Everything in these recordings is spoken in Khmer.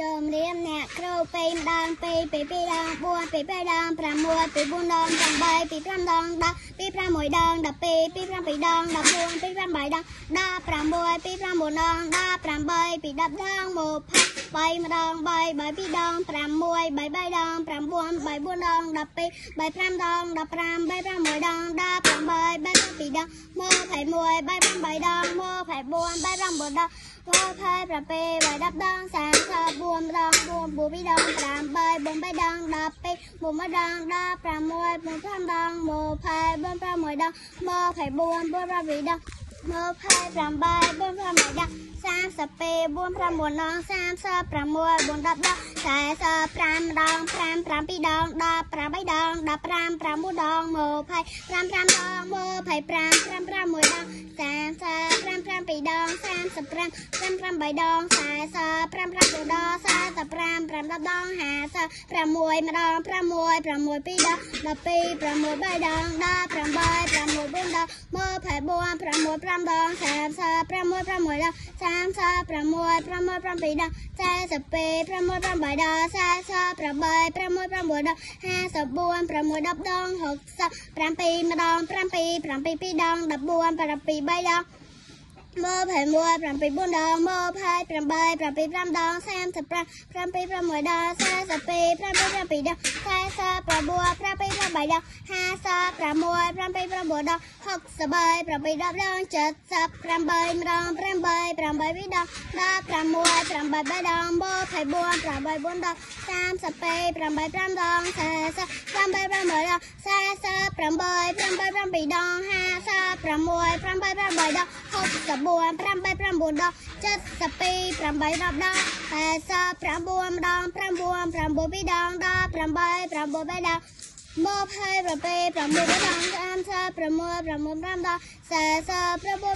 ជំរាបអ្នកគ្រូ 2 ម្ដង 2 2 2 ដង 4 2 3 ដង 6 2 4 ដង 8 2 5 ដង 10 2 6 ដង 12 2 7 ដង 14 2 8 ដង 16 2 9 ដង 18 2 10 ដង 20 3 ម្ដង 3 3 2 ដង 6 3 3 ដង 9 3 4 ដង 12 3 5 ដង 15 3 6 ដង 18 3 7 ដង 21 3 8 ដង 24 3 9 ដង 27 3 10 ដង 34 ម្ដង 4 4 2 ដង 8 4 3 ដង 12 4 1 ដង 16 4 5 ដង 24 6 ដង 24 4 7 ដង 28 4 8 ដង 32 4 9 ដង 36 4 10 ដង 45 ដង 5 7 ដង 18 ដង 15 9 ដង 25 5 ដង 25 5 6 ដង 35 7 ដង 35 5 8 ដង 45 9 ដង 45 5 10 ដង 56 ម្ដង 6 6 2 ដង 12 6 3 ដង 18 6 4 ដង 24 6 5 ដង 36 6 ដង 36 6 7 ដង 42 6 8 ដង 48 6 9 ដង 54 6 10 ដង 67 ម្ដង 7 7 2 ដង 14 7 3 ដង 21 7 4 ដង 28 7 5 ដង 35 7 6 ដង 42 7 7 ដង 49 7 8 ដង 56 7 9 ដង 63 7 10 ដង 78 ម្ដង 8 8 2 ដង 16 8 3 ដង 24 8 4 ដង 32 8 5 ដង 48 8 ដង 48 8 7 ដង 56 8 8 ដង 64 8 9 ដង 72 8 10 ដង 89 ម្ដង 9 9 2 ដង 18 9 3 ដង 27 6 ដង 36 6 5 ដង 49 6 ដង 54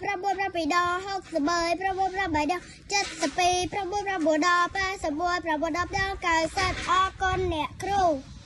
9 7 ដង 63 9 8 ដង 72 9 9 ដង 89 9 10 ដង 90។ អរគុណអ្នកគ្រូ។